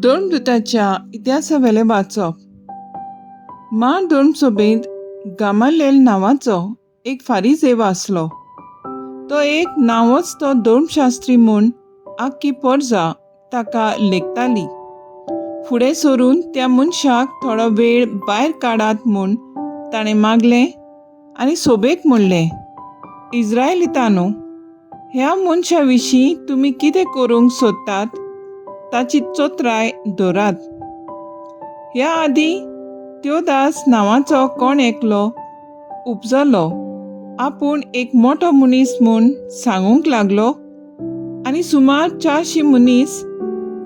धर्मदूताच्या इतिहासावेलें वाचप. मार धर्मसभेंत गामालेल नांवाचो एक फारीजेव आसलो. तो एक नांवच तो धर्मशास्त्री म्हूण आख्खी परजा ताका लेखताली. फुडें सरून त्या मनशाक थोडो वेळ भायर काडात म्हूण ताणें मागलें आनी सोबेक म्हणलें, इज्रायलितानो, ह्या मनशा विशीं तुमी कितें करूंक सोदतात ताची चोत्राय धरात. ह्या आदीं त्योदास नांवाचो कोण एकलो उपजलो, आपूण एक मोटो मनीस म्हूण सांगूंक लागलो आनी सुमार 400 मनीस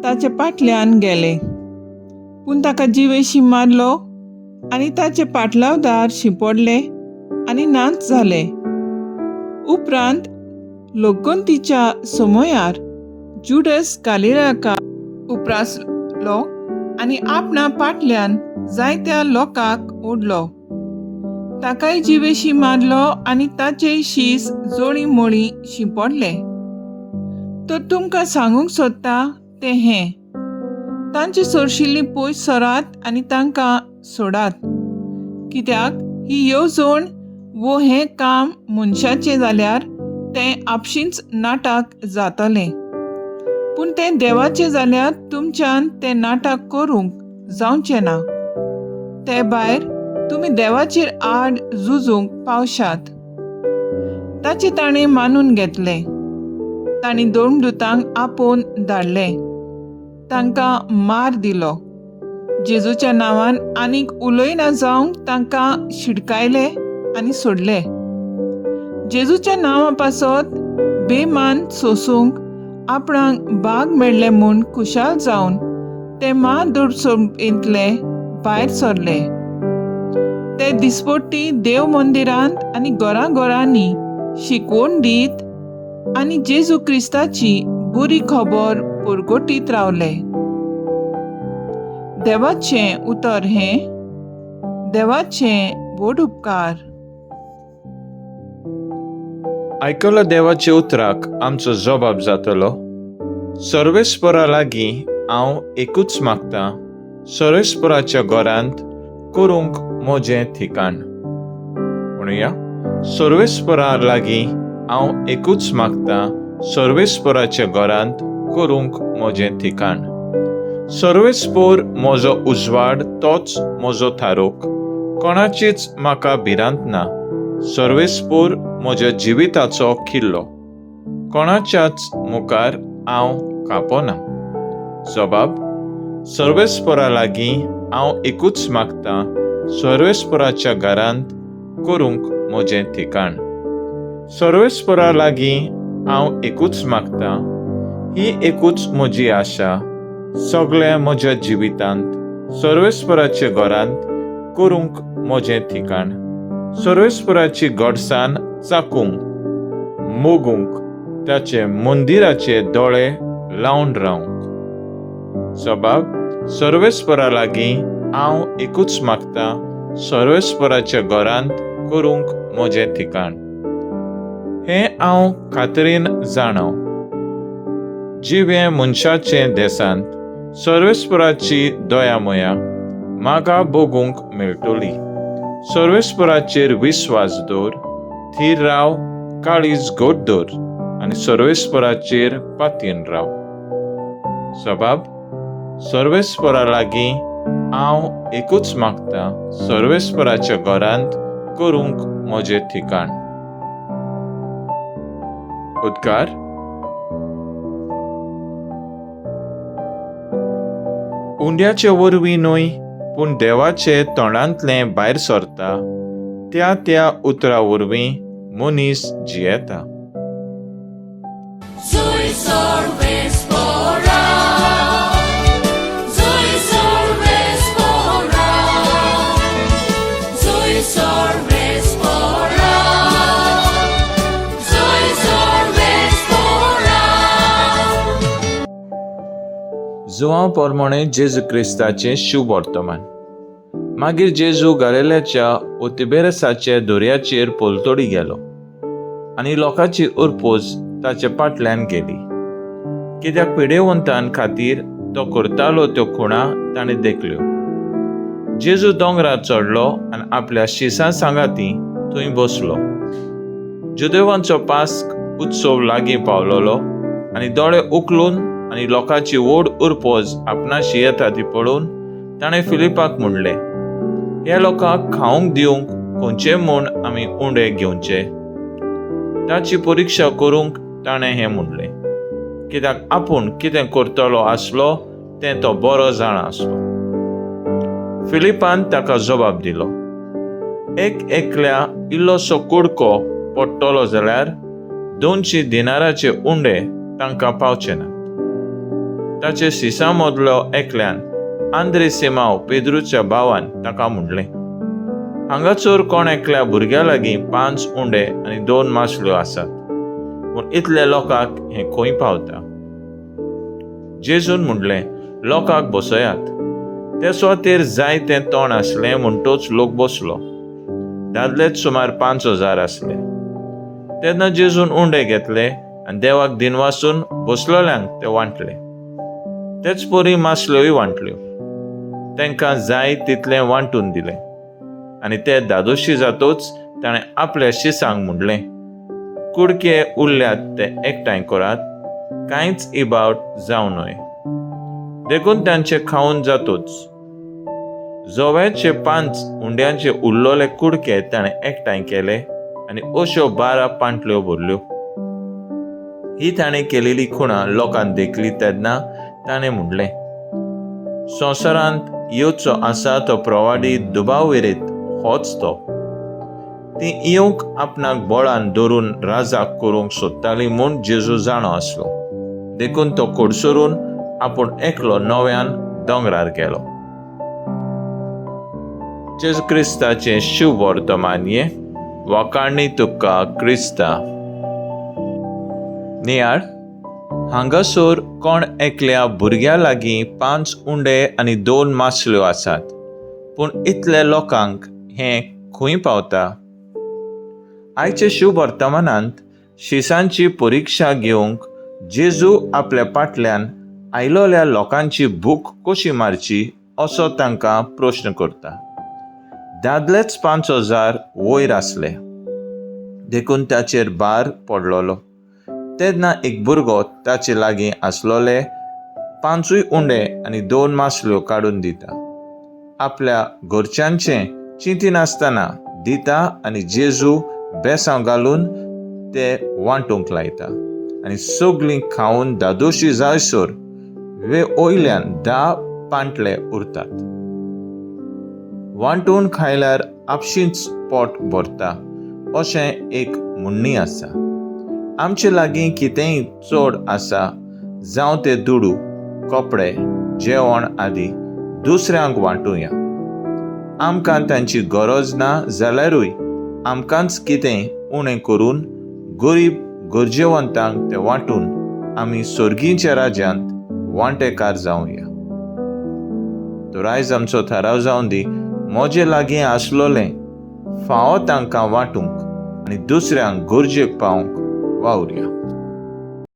ताचे फाटल्यान गेले. पूण ताका जिवेशी मारलो आनी ताचे पाटलावदार शिंपडले आनी नाच जाले. उपरांत लोकगंतीच्या समयार जुडस गालिलाका उप्रासलो आनी आपणा पाटल्यान जायत्या लोकांक ओडलो. ताकाय जिवेशी मारलो आनी ताचे शीस जोळी मोळी शिंपडले. तर तुमकां सांगूंक सोदता तें हें, तांचे सरशिल्ली पयस सरात आनी तांकां सोडात, कित्याक ही येवजण वो हें काम मनशाचें जाल्यार तें आपशींच नाटक जातलें, पूण तें देवाचें जाल्यार तुमच्यान तें नाटक करूंक जावचें ना. ते भायर तुमी देवाचेर आड झुजूंक पावशात. ताचें ताणें मानून घेतलें. तांणी दोन दुतांक आपोवन धाडले, तांकां मार दिलो, जेजूच्या नांवान आनीक उलयना जावंक तांकां शिडकायले आनी सोडले. जेजूच्या नांवा पासत बेमान सोसूंक आपणाक भाग मेळ्ळें म्हूण खुशाल जावन ते म्हादुर्सभेंतले भायर सरले. ते दिसपट्टी देव मंदिरांत आनी घरां घरांनी शिकवण दीत आनी जेजू क्रिस्ताची बरी खबर परगटीत रावले. देवाचें उतर हें. देवाचें व्हड उपकार. आयकलो देवाच्या उतराक आमचो जबाब जातलो, सर्वेस्परा लागीं हांव एकूच मागतां, सर्वेस्पराच्या घरांत करूंक म्हजें ठिकाण. म्हणुया, सर्वेस्परा लागीं हांव एकूच मागतां, सर्वेस्पराच्या घरांत करूंक म्हजें ठिकाण. सर्वेस्पोर म्हजो उजवाड, तोच म्हजो थारोक, कोणाचीच म्हाका भिरांत ना. सर्वेस्पोर म्हज्या जिविताचो किल्लो, कोणाच्याच मुखार हांव कांपना. जबाब, सर्वेस्परा लागीं हांव एकूच मागतां, सर्वेस्पराच्या घरांत करूंक म्हजें ठिकाण. सर्वेस्परा लागीं हांव एकूच मागतां, ही एकूच म्हजी आशा, सगळ्या म्हज्या जिवितांत सर्वेस्पराच्या घरांत करूंक म्हजें ठिकाण. सर्वेस्पराची गोडसाण चाकूंक मोगूंक, ताचे मंदिराचे दोळे लावन रावंक. जबाब, सर्वेस्परा लागीं हांव एकूच मागतां, सर्वेस्पराच्या घरांत करूंक म्हजें ठिकाण. हें हांव खात्रीन जाणा, जिवें मनशाचे देसांत सर्वेस्पराची दया मया म्हाका भोगूंक मेळटली. सर्वेस्पराचेर विस्वास दवर, थीर राव, काळीज घट दवर आनी सर्वेस्पराचेर पातयेन राव. जबाब, सर्वेस्परा लागीं हांव एकूच मागतां, सर्वेस्पराच्या घरांत करूंक म्हजें ठिकाण. उद्गार. उंड्याचे वरवीं न्हय, पूण देवाचे तोंडांतलें भायर सरता त्या त्या उतरा वरवीं मनीस जियेता. Zui Sorvespora, Zui Sorvespora, Zui Sorvespora, Zui Sorvespora. Joao पोरमोणे जेजू क्रिस्ताचें शुभ वर्तमान. मागीर जेजू गालिलेच्या ओतिबेरसाचे दर्याचेर पलतडी गेलो आनी लोकांची उरपोज ताचे फाटल्यान गेली, कित्याक पिडेवंतां खातीर तो करतालो त्यो खुणा ताणें देखल्यो. जेजू दोंगरार चडलो आनी आपल्या शिसां सांगाती थंय बसलो. जुदेवांचो पास्क उत्सव लागीं पावलोलो आनी दोळे उखलून आनी लोकांची व्हड उरपोज आपणाशी येता ती पळोवन ताणें फिलिपाक म्हणलें, ह्या लोकांक खावंक दिवंक खंयचे म्हूण आमी उंडे घेवचे? ताची परिक्षा करूंक ताणें हें म्हणलें, कित्याक आपूण कितें करतलो आसलो तें तो बरो जाणा आसलो. फिलिपान ताका जबाब दिलो, एक एकल्या इल्लोसो कुडको पडटलो जाल्यार 200 दिनाराचे उंडे तांकां पावचे नात. ताचे शिसां मदलो एकल्यान, आंद्रे सिमाव पेद्रूच्या भावान ताका म्हणलें, हांगासर कोण एकल्या भुरग्या लागीं 5 उंडे आनी 2 मासल्यो आसात, पूण इतल्या लोकांक हें खंय पावता? जेजून म्हणलें, लोकांक बसयात. ते सुवातेर जाय तें तण आसलें म्हणटच लोक बसलो. दादलेच सुमार 5000 आसले. तेन्ना जेजून उंडे घेतले आनी देवाक दिनवासून बसलोल्यांक ते वांटले. तेच परी मासल्योय वांटल्यो. तांकां जाय तितलें वांटून दिलें. आनी ते दादोशी जातोच ताणें आपल्या शिसांक म्हणलें, कुडके उरल्यात ते एकठांय करात, कांयच इबावट जावं न्हय. देखून तांचे खावन जातोच जोव्याचे 5 उंड्यांचे उरलोले कुडके ताणें एकठांय केले आनी अश्यो 12 पांटल्यो भरल्यो. ही ताणें केलेली खुणा लोकांक देखली तेन्ना ताणें म्हणलें, संवसारांत येवचो आसा तो प्रवाडी दुबाव विरेत होच तो. ती येवंक आपणाक बळान धरून राजाक करूंक सोदताली म्हूण जेजू जाणो आसलो, देखून तो कोडसरून आपूण एकलो नव्यान दोंगरार गेलो. जेजू क्रिस्ताचें शुभ वर्तमान हें. वाखाणी तुका क्रिस्ता. नियाळ, हांगासर कोण एकल्या भुरग्या लागीं 5 उंडे आनी 2 मासल्यो आसात, पूण इतल्या लोकांक हें खंय पावता? आयचे शुभ वर्तमानांत शिसांची परिक्षा घेवंक जेजू आपल्या फाटल्यान आयलोल्या लोकांची भूक कशी मारची असो तांकां प्रश्न करता. दादलेच 5000 वयर आसले, देखून ताचेर भार पडलोलो. तेन्ना एक भुरगो ताचे लागीं आसलोले 5 उंडे आनी 2 मासल्यो काडून दिता. आपल्या घरच्यांचें चिंतिनासतना दिता आनी जेजू बेसांव घालून ते वांटूंक लायता आनी सगळीं खावन दादोशी जायसर वे वयल्यान 10 पांटले उरतात. वांटून खायल्यार आपशींच पोट भरता अशें एक म्हणणी आसा. आमचे लागीं कितेंय चड आसा, जावं ते दुडू, कपडे, जेवण आदी, दुसऱ्यांक वांटुया. आमकां तांची गरज ना जाल्यारूय आमकांच कितें उणें करून गरीब गरजेवंतांक ते वांटून आमी सर्गीच्या राज्यांत वांटेकार जावया. तर आयज आमचो थाराव जावन दी, म्हजे लागीं आसलोलें फावो तांकां वांटूंक आनी दुसऱ्यांक गरजेक पावंक वावुरया.